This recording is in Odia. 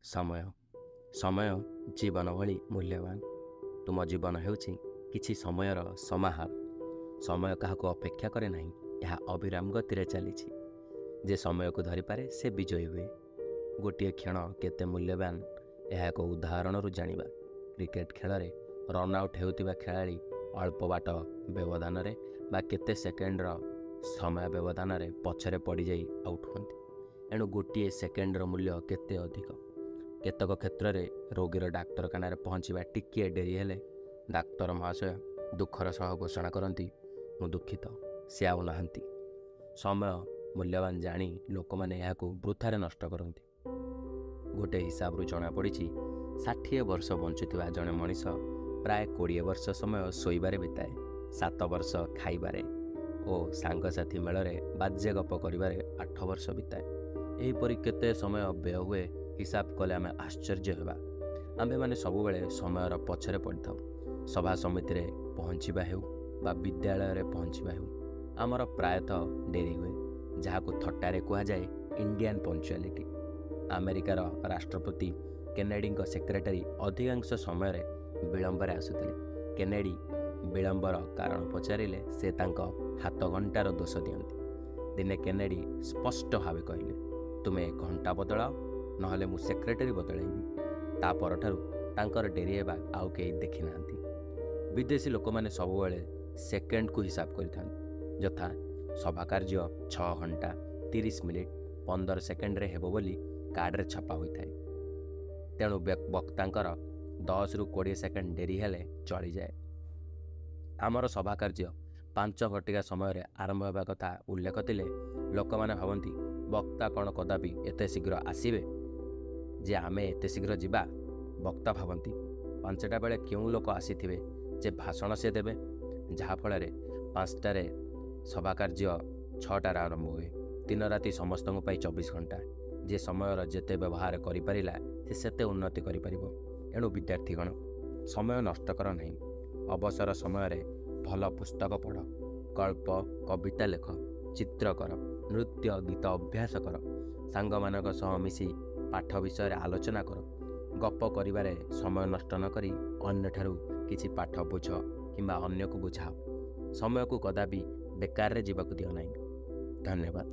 ସମୟ ସମୟ ଜୀବନ ଭଳି ମୂଲ୍ୟବାନ। ତୁମ ଜୀବନ ହେଉଛି କିଛି ସମୟର ସମାହାର। ସମୟ କାହାକୁ ଅପେକ୍ଷା କରେ ନାହିଁ, ଏହା ଅବିରାମ ଗତିରେ ଚାଲିଛି। ଯେ ସମୟକୁ ଧରିପାରେ ସେ ବିଜୟୀ ହୁଏ। ଗୋଟିଏ କ୍ଷଣ କେତେ ମୂଲ୍ୟବାନ ଏହା ଏକ ଉଦାହରଣରୁ ଜାଣିବା। କ୍ରିକେଟ ଖେଳରେ ରନ୍ ଆଉଟ୍ ହେଉଥିବା ଖେଳାଳି ଅଳ୍ପ ବାଟ ବ୍ୟବଧାନରେ ବା କେତେ ସେକେଣ୍ଡର ସମୟ ବ୍ୟବଧାନରେ ପଛରେ ପଡ଼ିଯାଇ ଆଉଟ୍ ହୁଅନ୍ତି। ଏଣୁ ଗୋଟିଏ ସେକେଣ୍ଡର ମୂଲ୍ୟ କେତେ ଅଧିକ। କେତେକ କ୍ଷେତ୍ରରେ ରୋଗୀର ଡାକ୍ତରଖାନାରେ ପହଞ୍ଚିବା ଟିକିଏ ଡେରି ହେଲେ ଡାକ୍ତର ମହାଶୟ ଦୁଃଖର ସହ ଘୋଷଣା କରନ୍ତି, ମୁଁ ଦୁଃଖିତ, ସେ ଆଉ ନାହାନ୍ତି। ସମୟ ମୂଲ୍ୟବାନ ଜାଣି ଲୋକମାନେ ଏହାକୁ ବୃଥାରେ ନଷ୍ଟ କରନ୍ତି। ଗୋଟେ ହିସାବରୁ ଜଣାପଡ଼ିଛି, 60 ବର୍ଷ ବଞ୍ଚୁଥିବା ଜଣେ ମଣିଷ ପ୍ରାୟ 20 ବର୍ଷ ସମୟ ଶୋଇବାରେ ବିତାଏ, 7 ବର୍ଷ ଖାଇବାରେ ଓ ସାଙ୍ଗସାଥି ମେଳରେ ବାଜ୍ୟ ଗପ କରିବାରେ 8 ବର୍ଷ ବିତାଏ। ଏହିପରି କେତେ ସମୟ ବ୍ୟୟ ହୁଏ ହିସାବ କଲେ ଆମେ ଆଶ୍ଚର୍ଯ୍ୟ ହେବା। ଆମ୍ଭେମାନେ ସବୁବେଳେ ସମୟର ପଛରେ ପଡ଼ିଥାଉ। ସଭା ସମିତିରେ ପହଞ୍ଚିବା ହେଉ ବା ବିଦ୍ୟାଳୟରେ ପହଞ୍ଚିବା ହେଉ, ଆମର ପ୍ରାୟତଃ ଡେରି ହୁଏ, ଯାହାକୁ ଥଟ୍ଟାରେ କୁହାଯାଏ ଇଣ୍ଡିଆନ୍ ପଞ୍ଚୁଆଲିଟି। ଆମେରିକାର ରାଷ୍ଟ୍ରପତି କେନେଡ଼ିଙ୍କ ସେକ୍ରେଟାରୀ ଅଧିକାଂଶ ସମୟରେ ବିଳମ୍ବରେ ଆସୁଥିଲେ। କେନେଡ଼ି ବିଳମ୍ବର କାରଣ ପଚାରିଲେ ସେ ତାଙ୍କ ହାତଘଣ୍ଟାର ଦୋଷ ଦିଅନ୍ତି। ଦିନେ କେନେଡ଼ି ସ୍ପଷ୍ଟ ଭାବେ କହିଲେ, ତୁମେ ଘଣ୍ଟା ବଦଳାଅ, ନହେଲେ ମୁଁ ସେକ୍ରେଟାରୀ ବଦଳାଇବି। ତା ପରଠାରୁ ତାଙ୍କର ଡେରି ହେବା ଆଉ କେହି ଦେଖିନାହାନ୍ତି। ବିଦେଶୀ ଲୋକମାନେ ସବୁବେଳେ ସେକେଣ୍ଡକୁ ହିସାବ କରିଥାନ୍ତି। ଯଥା ସଭା କାର୍ଯ୍ୟ 6 ଘଣ୍ଟା 30 ମିନିଟ୍ 15 ସେକେଣ୍ଡରେ ହେବ ବୋଲି କାର୍ଡ଼ରେ ଛପା ହୋଇଥାଏ। ତେଣୁ ବକ୍ତାଙ୍କର 10ରୁ 20 ସେକେଣ୍ଡ ଡେରି ହେଲେ ଚଳିଯାଏ। ଆମର ସଭା କାର୍ଯ୍ୟ 5 ଘଟିକା ସମୟରେ ଆରମ୍ଭ ହେବା କଥା ଉଲ୍ଲେଖ ଥିଲେ ଲୋକମାନେ ଭାବନ୍ତି, ବକ୍ତା କ'ଣ କଦାପି ଏତେ ଶୀଘ୍ର ଆସିବେ ଯେ ଆମେ ଏତେ ଶୀଘ୍ର ଯିବା। ବକ୍ତା ଭାବନ୍ତି 5ଟା ବେଳେ କେଉଁ ଲୋକ ଆସିଥିବେ ଯେ ଭାଷଣ ସେ ଦେବେ, ଯାହାଫଳରେ 5ଟାରେ ସଭା କାର୍ଯ୍ୟ 6ଟାରେ ଆରମ୍ଭ ହୁଏ। ଦିନ ରାତି ସମସ୍ତଙ୍କ ପାଇଁ 24 ଘଣ୍ଟା। ଯେ ସମୟର ଯେତେ ବ୍ୟବହାର କରିପାରିଲା ସେ ସେତେ ଉନ୍ନତି କରିପାରିବ। ଏଣୁ ବିଦ୍ୟାର୍ଥୀଗଣ, ସମୟ ନଷ୍ଟ କର ନାହିଁ। ଅବସର ସମୟରେ ଭଲ ପୁସ୍ତକ ପଢ଼, ଗଳ୍ପ କବିତା ଲେଖ, ଚିତ୍ର କର, ନୃତ୍ୟ ଗୀତ ଅଭ୍ୟାସ କର, ସାଙ୍ଗମାନଙ୍କ ସହ ମିଶି ପାଠ ବିଷୟରେ ଆଲୋଚନା କର। ଗପ କରିବାରେ ସମୟ ନଷ୍ଟ ନ କରି ଅନ୍ୟଠାରୁ କିଛି ପାଠ ବୁଝ କିମ୍ବା ଅନ୍ୟକୁ ବୁଝାଅ। ସମୟକୁ କଦାପି ବେକାରରେ ଯିବାକୁ ଦିଅ ନାହିଁ। ଧନ୍ୟବାଦ।